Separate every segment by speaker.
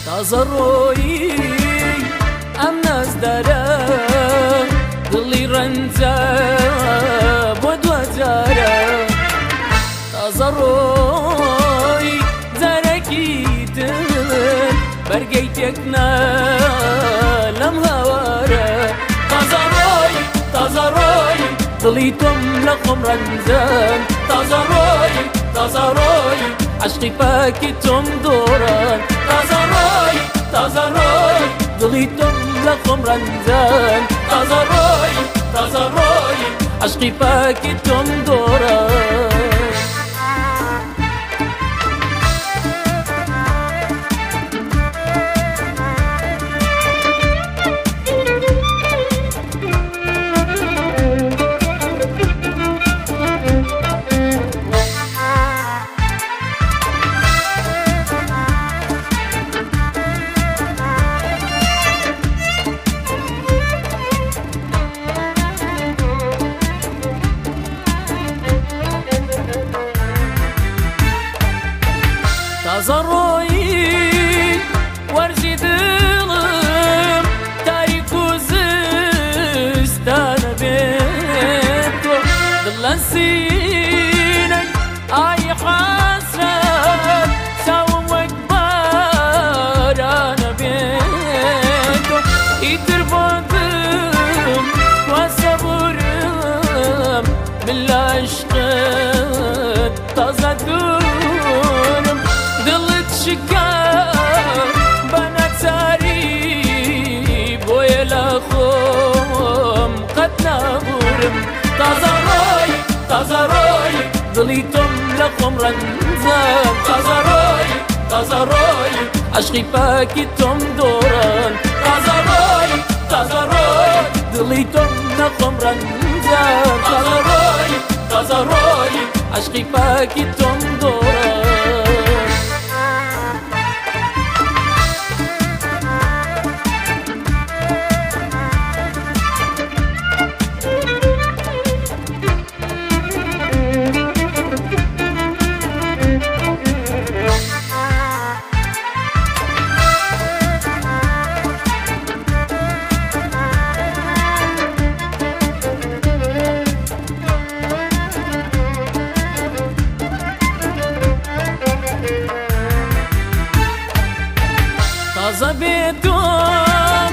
Speaker 1: تازە ڕۆیی ئەم نازدارە دڵی ڕەنجە بۆ دواجارە تازە ڕۆی جارێکی تر بەرگەی تێکنا لەم هاوارە تازە ڕۆی تازە ڕۆی دڵی تۆم لە خۆم ڕەنجان تازە ڕۆی تازە ڕۆی عەشقی پاکی تۆم دۆڕان تازە ڕۆی تازە ڕۆی دڵی تۆم لە خۆم ڕەنجان تازە ڕۆی تازە ڕۆی عەشقی پاکی تۆم دۆڕان. تازە ڕۆیی وەرزی دڵم تاریک و زستانە بێت تۆ دڵ لە سینەی ئای حەسرەت چاوم وەک بارانە بێت تۆ ئیتر بۆ دڵم کوا سەبورم من لە عشقت تازە دوورم دڵت شکا بە ناچاری بۆیە لە خۆم قەت نابوورم تازە ڕۆی تازە ڕۆی دڵی تۆم لە خۆم ڕەنجان تازە ڕۆی تازە ڕۆی عەشقی پاکی تۆم دۆڕان تازە ڕۆی تازە ڕۆی دڵی تۆم لە خۆم ڕەنجان تازە ڕۆی تازە ڕۆی عەشقی پاکی تۆم دۆڕان. تازە بێتۆم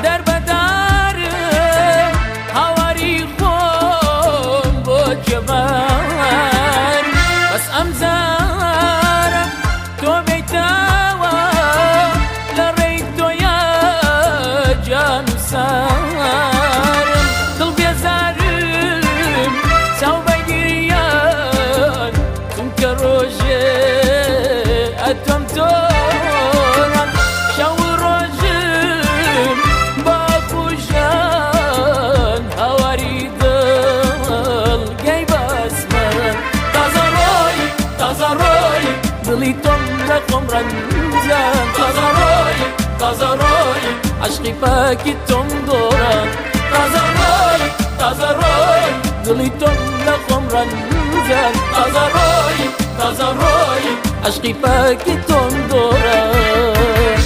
Speaker 1: دەربەدارم هاواری خۆم بۆ جەبار بەس ئەم جارە تۆ بێیتەوە لە ڕێی تۆیا گیان و سارم دڵ بێزارم چاو بەگریان چونکە ڕۆژێ ئەتۆم تۆران شەو ڕۆژم باخوشان هاواری دڵ گەی بەسمان تازە ڕۆی تازە ڕۆی دڵی تۆم لە خۆم ڕەنجان تازە ڕۆی تازە ڕۆی عەشقی پاکی تۆم دۆڕان تازە ڕۆی تازە ڕۆی دڵی تۆم لە خۆم ڕەنجان تازە ڕۆی تازە ڕۆی عەشقی پاکی تۆم دۆڕان.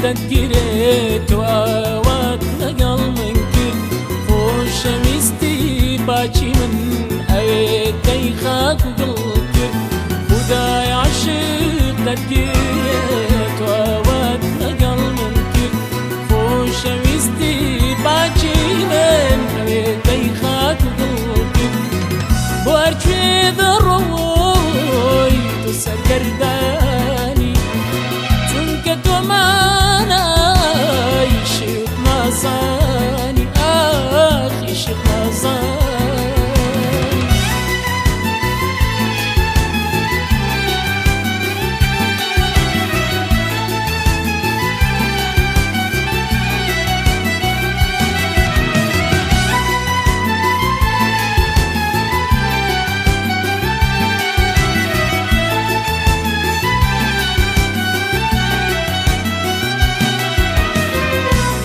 Speaker 1: دەتگیرێت تۆ ئاوات لەگەڵ من کرد خۆشەویستی باچی من ئەوێ تەی خاک و گڵ کرد خودای عاشق دەتگیرێت تۆ ئاوات لەگەڵ من کرد خۆشەویستی باچی من ئەوێ تەی خاک و گڵ کرد بۆ هەرکوێ دەڕۆی تۆ سەرگەردانی چونکە تۆ مانای شیوت نازانی ئاخی شیوت نازانی.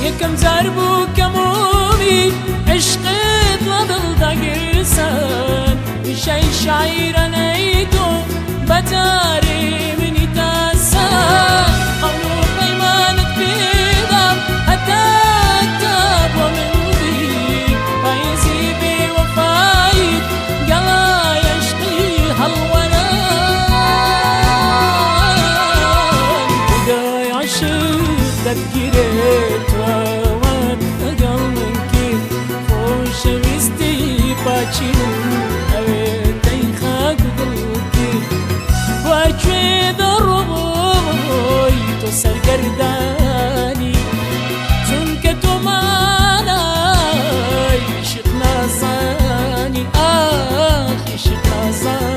Speaker 1: یەکەم جار بوو کە مۆمی عشقت لە دڵدا گرسان وشەی شاعیرانەی تۆ بە جارێ منی تاسان قەول و پەیمانت پێدام هەتا تا بۆ من بی پاییزی بێوەفاییت گەڵای عشقی هەڵوەران خودای عاشق دەتگیرێت تۆ ئاوات لەگەڵ من کرد خۆشەویستی پاچی من ئەوێ تەی خاک و گڵ کرد بۆ هەرکوێ دەڕۆی تۆ سەرگەردانی چونکە تۆ مانای عشق نازانی ئاخ عشق نازانی.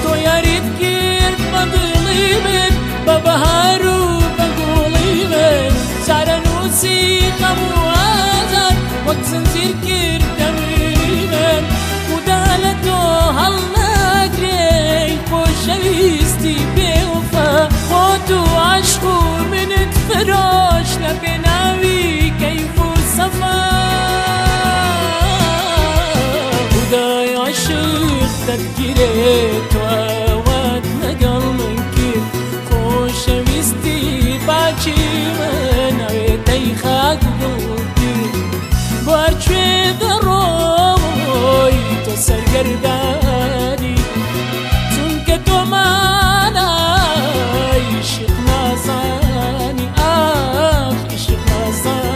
Speaker 1: تۆ یاریت کرد بە دڵی من بە بەهار و بە گوڵی من چارەنووسی خەم و ئازار وەک زنجیر کرد دەمری من خودا لە تۆ هەڵناگرێ خۆشەویستی بێوەفا خۆت و عەشق و منت فرۆش لە پێناوی کەیف و سەفا خودای عاشق دەتگیرێت تۆ ئاوات لەگەڵ من کرد خۆشەویستی باچی من ئەوێ تەی خاک و گڵ کرد بۆ هەرکوێ دەڕۆی تۆ سەرگەردانی چونکە تۆ مانای عشق نازانی ئاخ عشق نازانی.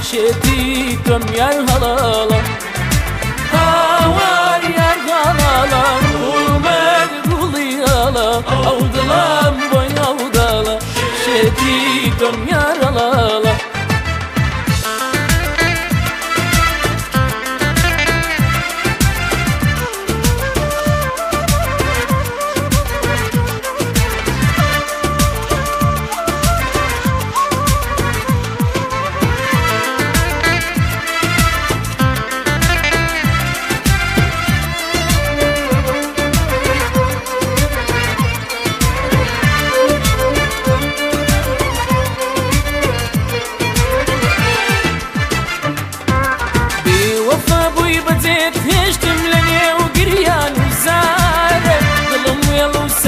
Speaker 1: شێتی تۆم یار هەڵاڵە هاوار یار هەڵاڵە گوڵمەت گوڵی هەڵە.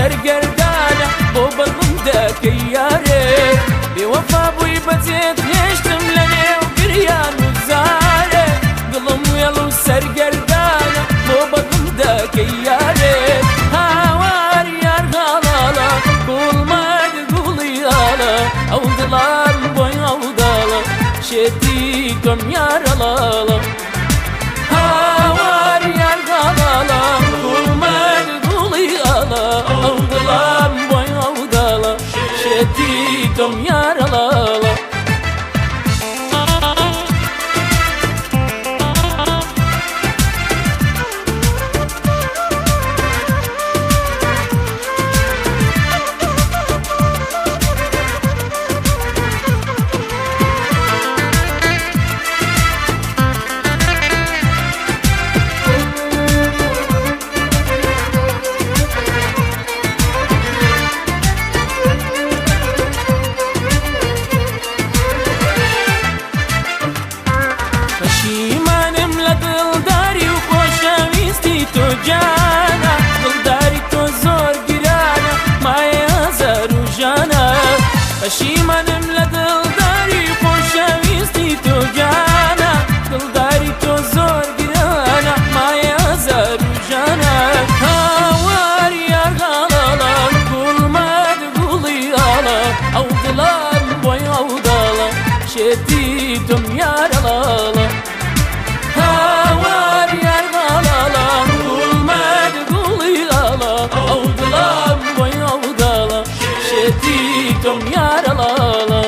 Speaker 1: سەرگەردانە بۆ بەدڵم دەکەی یارێ بێوەفا بووی بەجێت هێشتم لە نێو گریان و زارێ دڵم وێڵ و سەرگەردانە بۆ بەدڵم دەکەی یارێ هاوار یار هاڵاڵە گوڵمەد گوڵی ئاڵە ئەو دڵان بۆی ئەوداڵە شێتی تۆم یارەڵاڵە هاوار یار هاڵاڵە گوڵمەد گوڵی ئاڵە ئەو دڵان بۆی ئەوداڵە شێتی تۆم یارەڵاڵە. پەشیمانم لە دڵداری و خۆشەویستی تۆ گیانە، دڵداری تۆ زۆر گرانە، مایە ئازار و ژانە. پەشیمانم لە دڵداری و خۆشەویستی تۆ گیانە، دڵداری تۆ زۆر گرانە، مایە ئازار و ژانە. هاوار یار هاڵاڵە، گوڵمەد گوڵی ئاڵە، ئەو دڵان بۆی ئەوداڵە، شێتی تۆم یارەڵاڵە. هاوار یار هاڵاڵە، گوڵمەد گوڵی ئاڵە، ئەو دڵان بۆی ئەوداڵە، شێتی تۆم یارەڵاڵە.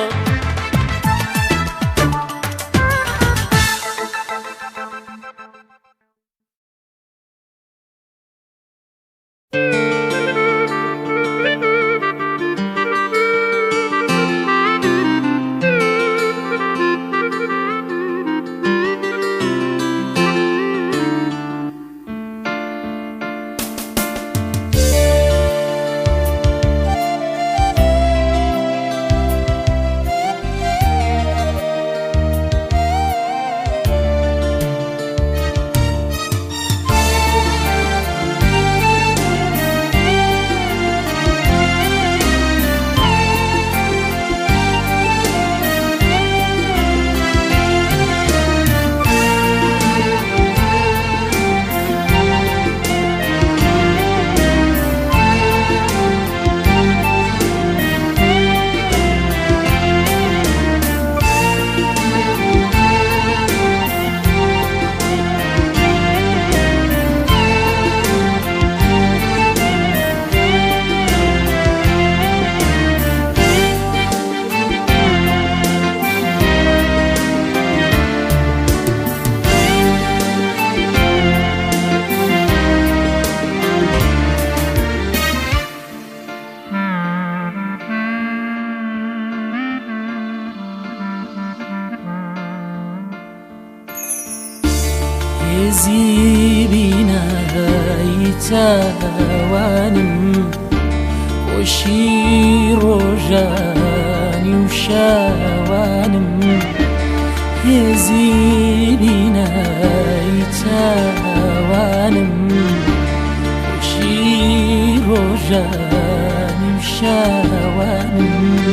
Speaker 1: هێزی بینایی چاوانم، خۆشی ڕۆژانی و شەوانم، هێزی بینایی چاوانم، خۆشی ڕۆژانی و شەوانم،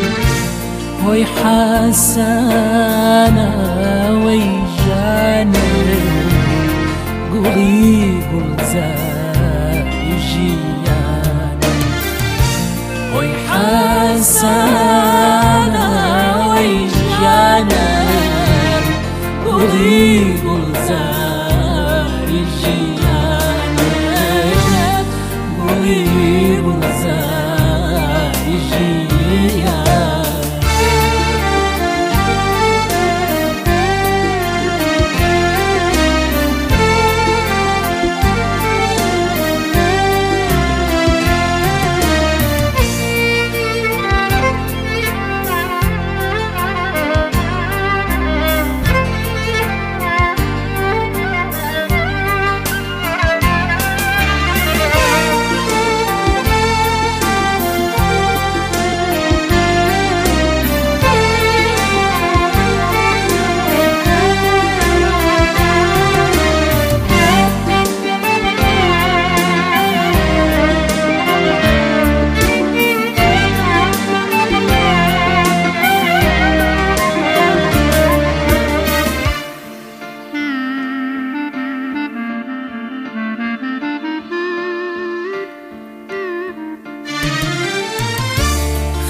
Speaker 1: هۆی حەسانەوەی ژانم، گوڵی گوڵزاری ژیانم، هۆی حەسانەوەی ژیانم، گوڵی گوڵزاری ژیانم، گوڵی گوڵزاری ژیانم.
Speaker 2: Thank you.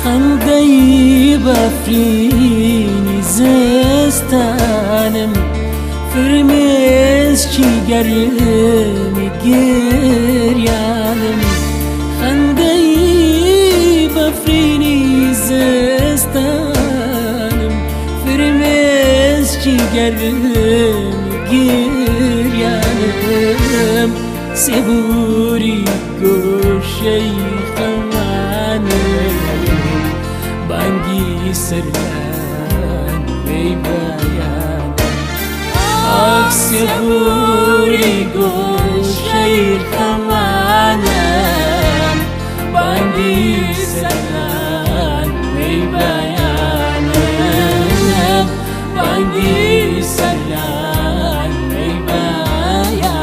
Speaker 1: خەندەی بەفرینی زستانم، فرمێسکی گەرمی گریانم. خەندەی بەفرینی زستانم، فرمێسکی گەرمی گریانم. سێبوری گۆشەی خەمانم، بانگی سەرلان وی بەیانم. ئاخ سێبوری گۆشەی خەمانم، بانگی سەرلان وی بەیانم، بانگی سەرلان وی بەیانم.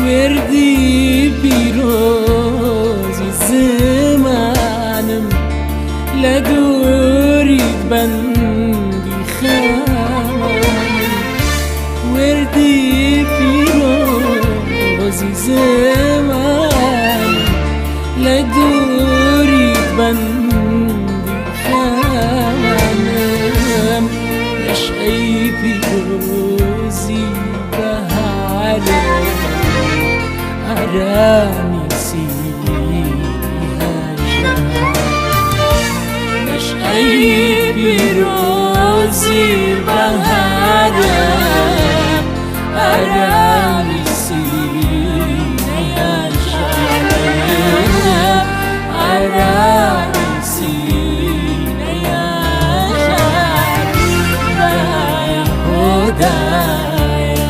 Speaker 1: وردی پیرۆزی زمانم، لە دووریت بەندی خەمانم. وردی پیرۆزی زمانم، لە دووریت بەندی خەمانم. نەشئەی پیرۆزی بەهارم، ئارامی سینەی هەژار. نەشئەی پیرۆزی بەهارم، ئارامی سینەی هەژار، ئارامی سینەی هەژار. خودایە خودایە.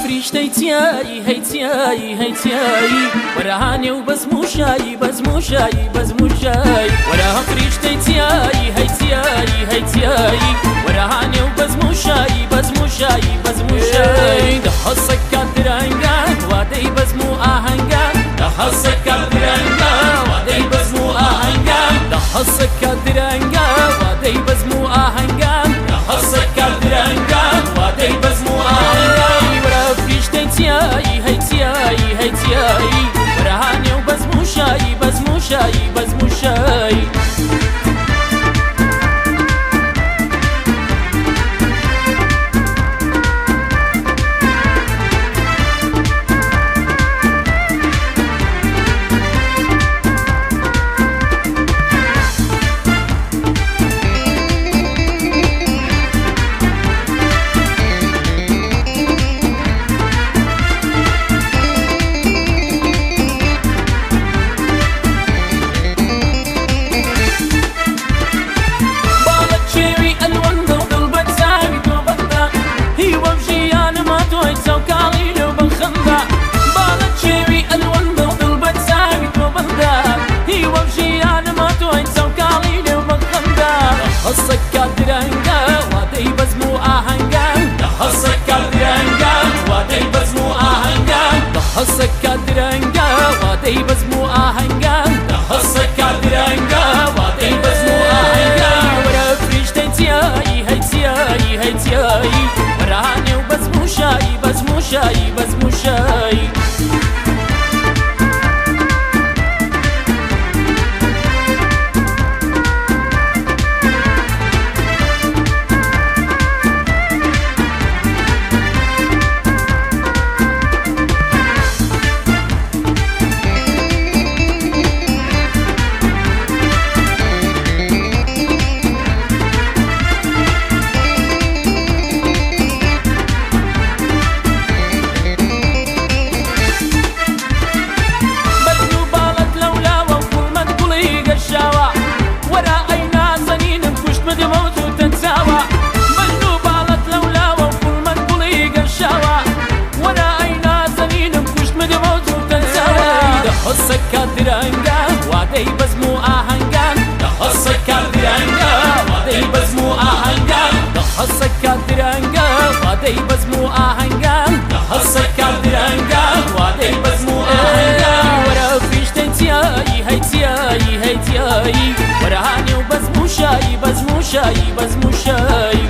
Speaker 1: فریشتەی چیایی هەی چیایی هەی چیایی، وەرەهانێ و بەزموشایی بەزموشایی بەزموشایی. وەرە فریشتەی چیایی هەی چیایی هەی چیایی، وەرەهانێ و بەزموشایی بەزموشایی. حەسەکە درەنگە وادەی بەزم و ئاهەنگە لە حەسەکە درەنگە وادەی بەزم و ئاهەنگە لە حەسەکە درەنگە وادەی بەزم و ئاهەنگە لە حەسەکە درەنگە وادەی بەزم و ئاهەنگە وەرە فریشتەی چیایی هەی چیایی هەی چیایی وەرە هانێ و بەزم و شایی بەزم و شایی بەزم و شایی. حەسەکە درەنگە وادەی بەزم و ئاهەنگە لە حەسەکە درەنگە وادەی بەزم و ئاهەنگە لە حەسەکە درەنگە وادەی بەزم و ئاهەنگە لە حەسەکە درەنگە وادەی بەزم و ئاهەنگە وەرە فریشتەی چیایی هەی چیایی هەی چیایی وەرە هانێ و بەزم و شایی بەزم و شایی بەزم و شایی. حەسەکە درەنگە وادەی بەزم و ئاهەنگە لە حەسەکە درەنگە وادەی بەزم و ئاهەنگە لە حەسەکە درەنگە وادەی بەزم و ئاهەنگە لە حەسەکە درەنگە وادەی بەزم و ئاهەنگە وەرە فریشتەی چیایی هەی چیایی هەی چیایی وەرە هانێ و بەزم و شایی بەزم و شایی بەزم و شایی.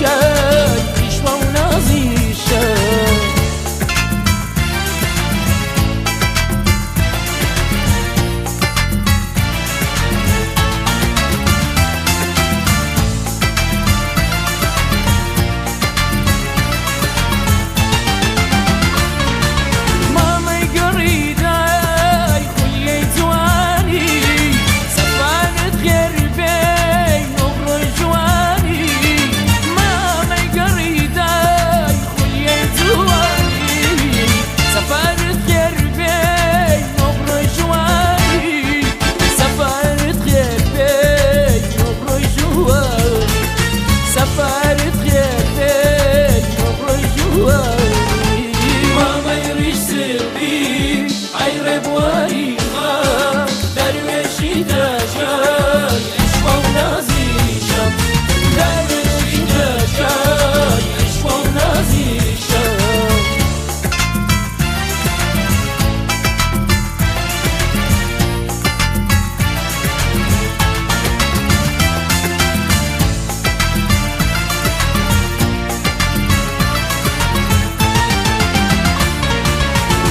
Speaker 1: تەچای عیشوە و نازیشە. مامەی گەڕیدای خولیەی جوانی، سەفانت خێر بێی نوقڕۆی جوانی. مامەی گەڕیدای خولیەی جوانی، سەفانت خێر بێی نوقڕۆی جوانی، سەفانت خێر بێی نوقڕۆی جوانی، سەفانت خێر بێی نوقڕۆی جوانی. مامەی ڕیش سپی ئەی ڕێبواری خان، دەروێشی دەژای عیشوە و نازیشە، دەروێشی دەژای عیشوە و نازیشە.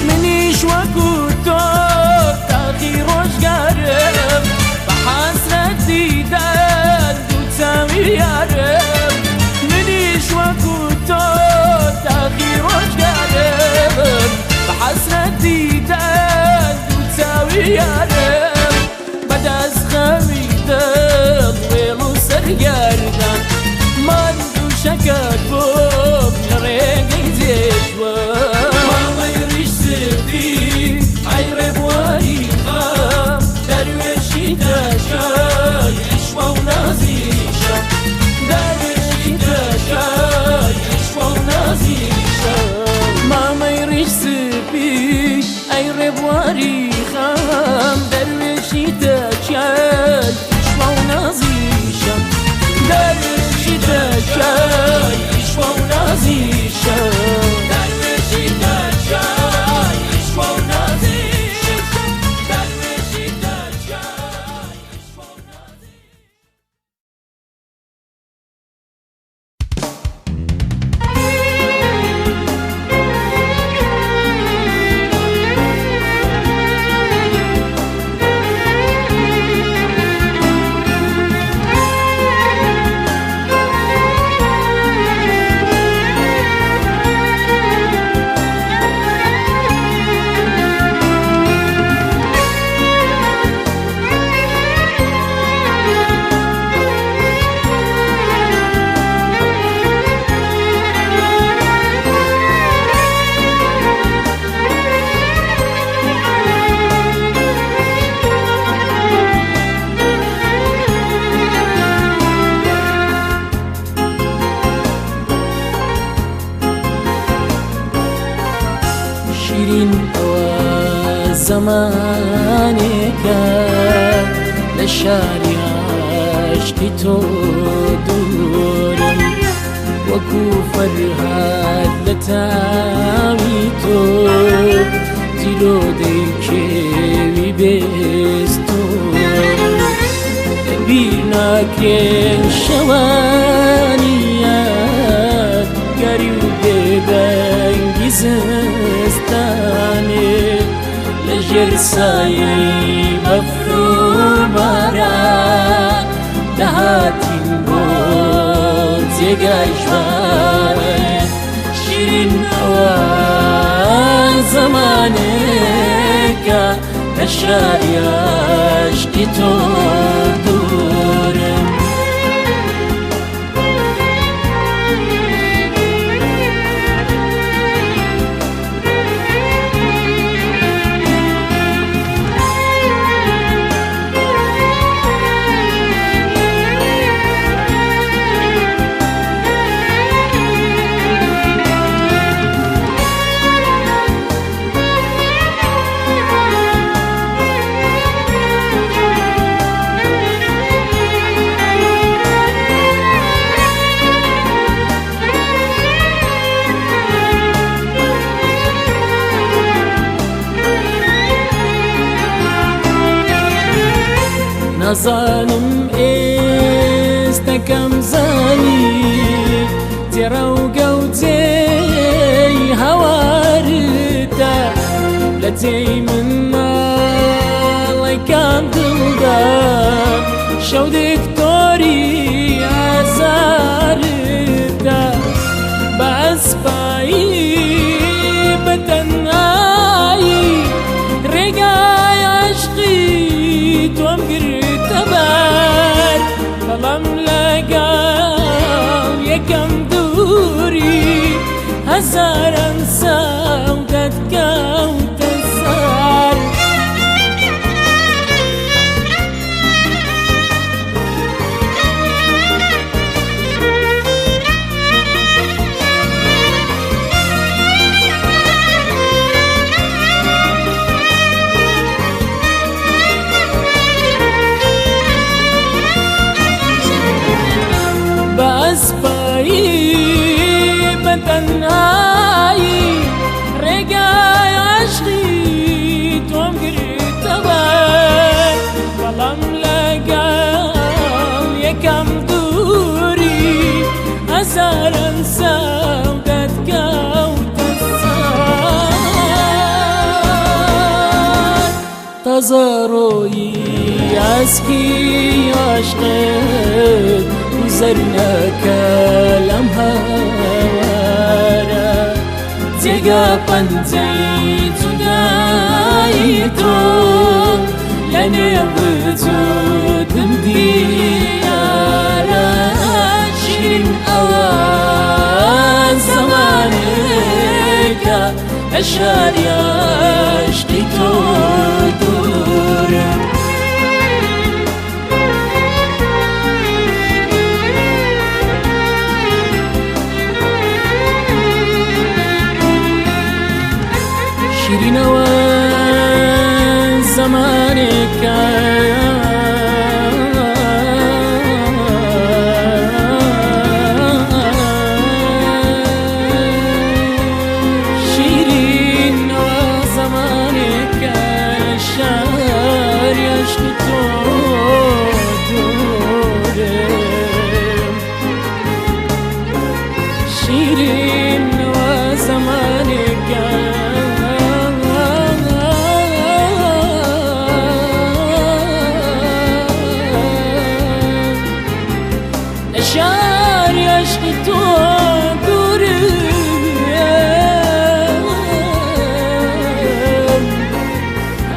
Speaker 1: منیش وەکو تۆ تاقی ڕۆژگارم، بە حەسرەت دیدەن دوو چاوی یارم. منیش وەکو تۆ تاقی ڕۆژگارم، بە حەسرەت دیدەن دوو چاوی یارم. بەدەست خەوی دڵ وێڵ و سەرگەردان، ماندوو شەکەت بووم لە ڕێگەی جێژوە. مامەی ڕیش سپی ئەی ڕێبواری خام، دەروێشی دەژای عیشوە و نازیشە، دەروێشی دەژای عیشوە و نازیشە. مامەی ڕیش سپی ئەی ڕێبواری خام، دەروێشی دەژای عیشوە و نازیشە، دەروێشی دەژای عیشوە و نازیشە، دەروێشی دەژای عیشوە و نازیشە، دەروێشی دەژای عیشوە و نازیشە. شیرین ئەوە زەمانێکە لە شاری عاشقی تۆ دوورم، وەکو فەرهاد لە تاوی تۆ تیرۆدەی کێوی بێستۆرم. لەبیر ناکرێن شەوانی یادگاری و بێدەنگی زستانێ، لەژێر سایەی بەفر و باران دەهاتین بۆ جێگای ژوانێ. شیرین ئەوە زەمانێکە لە شاری عاشقی تۆ دوورم. نازانم ئێستەکەم زانی لە جێی من ماڵەکان دڵدا شەو دکتۆری ئازاردا بە ئەسپایی بە تەنهایی ڕێگای عەشقی تۆم گرتە بەر بەڵام لەگەڵ یەکەم دووری هەزاران ساڵ دەتکەوتە سەر. بە ئەسپایی بە تەنهایی ڕێگای عەشقی تۆم گرتە بەر بەڵام لەگەڵ یەکەم دووری هەزاران ساڵ دەتکەوتە سەر. تازە ڕۆیی ئاسکی عەشقت گوزەر نەکە لەم هەوارە جێگا پەنجەی جودایی تۆ لە نێو وجودم دیارە شیرین ئەوە زەمانێکە لە شاری عەشقی تۆ دوورم. شیرینەوە زەمانێکە شیرینەوە زەمانێکە شاری عەشقی تۆ دوورم. شیرینەوە زەمانێکە لە شاری عەشقی تۆ دوورم.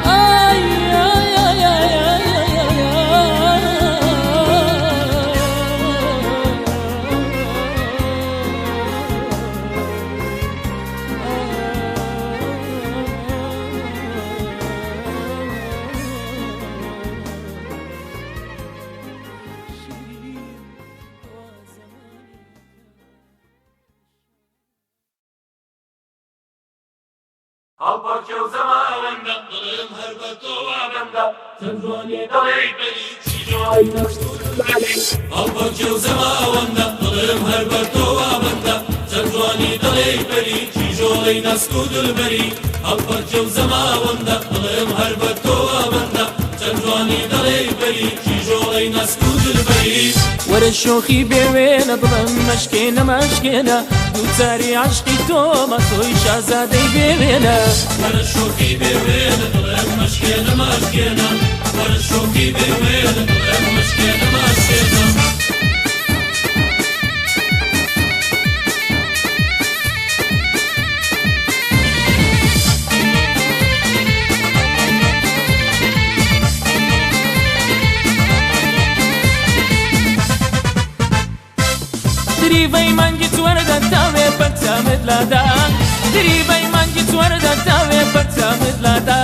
Speaker 1: ئای ئای ئای ئای ئای ئای
Speaker 2: هەڵپەڕکێ و زەماوەندە دڵم هەر بە تۆ وابەندە چەند جوانی دەڵێی پەری چی جوانی هەڵپەڕکێ و زەماوەندە دڵم هەر بە تۆ وابەندە چەند جوانی دەڵێی پەری کیژۆڵەی ناسک و دلبەری هەڵپەڕکێ و زەماوەندە دڵم هەر بە تۆ وابەندە چەند جوانی دەڵێی پەری کیژۆڵەی ناسک و دلبەری.
Speaker 1: وەرە شۆخی بێوێنە دڵم مەشکێنە مەشکێنە دووچاری عەشقی تۆمە تۆی شازادەی بێوێنە.
Speaker 2: وەرە شۆخی بێوێنە دڵم مەشکێنە مەشکێنە وەرە شۆخی بێوێنە دڵم مەشکێنە مەشکێنە.
Speaker 1: دریڤەی مانگی چوەردا تاوێ پەرچامت لادا دریڤەی مانگی چوەردا تاوێ پەرچامت لادا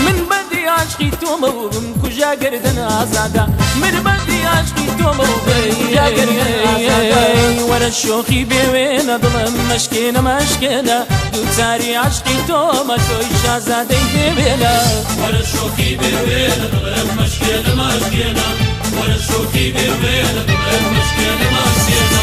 Speaker 1: من بەندی عاشقی تۆمە و بم کوژا گەردن ئازادا من بەندی عاشقی تۆمە و بم کوژا گەردن ئازادا. وەرە شۆخی بێوێنە دڵم مەشکێنە مەشکێنە دووچاری عاشقی تۆمە تۆی شازادەی بێوێنە.
Speaker 2: وەرە شۆخی بێوێنە دڵم مەشکێنە مەشکێنە وەرە شۆخی بێوێنە دڵم مەشکێنە مەشکێنە.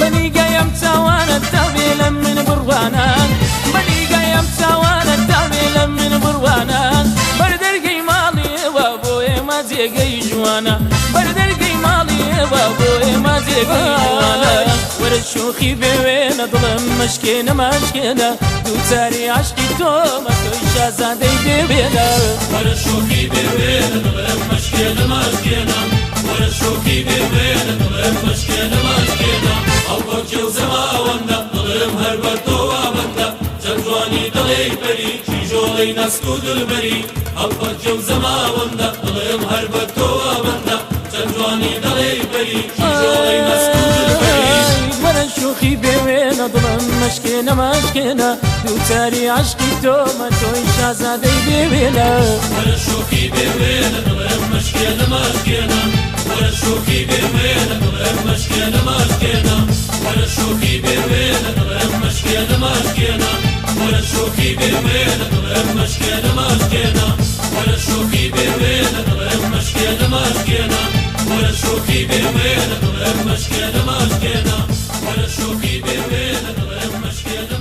Speaker 1: بەنیگایم چاوانە تاوێ لە من بڕوانە بەنیگایم وا بۆ ئێمە جێگەی وەرە شۆخی بێوێنە دڵم مەشکێنە مەشکێنە دووچاری عەشقی تۆمە تۆی شازادەی بێوێنە
Speaker 2: وەرە شۆخی بێوێنە دڵم مەشکێنە مەشکێنە وەرە شۆخی بێوێنە دڵم مەشکێنە مەشکێنە هەڵپەڕکێ و زەماوەندە دڵم هەر بە تۆوە بەندە چەند جوانی دڵێی پەری کیژۆڵەی ناسک و دلبەری هەڵپەڕکێ و زەماوەندە دڵم هەر بە تۆوە بەندە چەند جوانی دڵێی پەری کیژۆڵەی ناسک و دلبەری
Speaker 1: وەرە شۆخی بێوێنە دڵم مەشکێنە مەشکێنە دووچاری عەشقی تۆمە تۆی شازادەی بێوێنە
Speaker 2: وەرە شۆخی بێوێنە دڵم مەشکێنە مەشکێنە وەرە شۆخی بێوێنە دڵم مەشکێنە مەشکێنە وەرە شۆخی بێوێنە دڵم مەشکێنە مەشکێنە وەرە شۆخی بێوێنە دڵم مەشکێنە مەشکێنە وەرە شۆخی بێوێنە دڵم مەشکێنە مەشکێنە وەرە شۆخی بێوێنە دڵم مەشکێنە مەشکێنە وەرە شۆخی بێوێنە دڵم مەشکێنە.